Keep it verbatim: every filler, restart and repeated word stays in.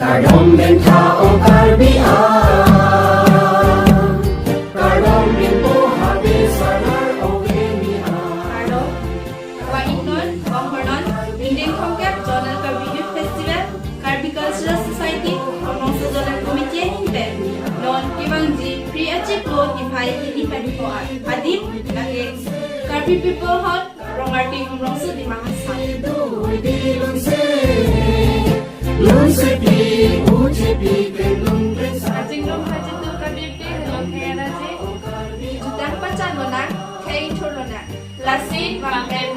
Kardom den tha o Karbi a, kardom den po habe salar o veni a. Kardom. Wa ingnon, wa hornon, ingdeng thomkep Zonal Karbi Youth Festival, Karbi Cultural Society, Amrongso Zonal Committee ahin pen non kevangji phli achiklo niphai hini pen pho adim lake Karbi People Hall, Rongarting, Amrongso, Dima Hasao. Kachingrum kachitu kabirte, hello khera je. Jutang pachan lonang, khei thur lonang. Lasi vangpen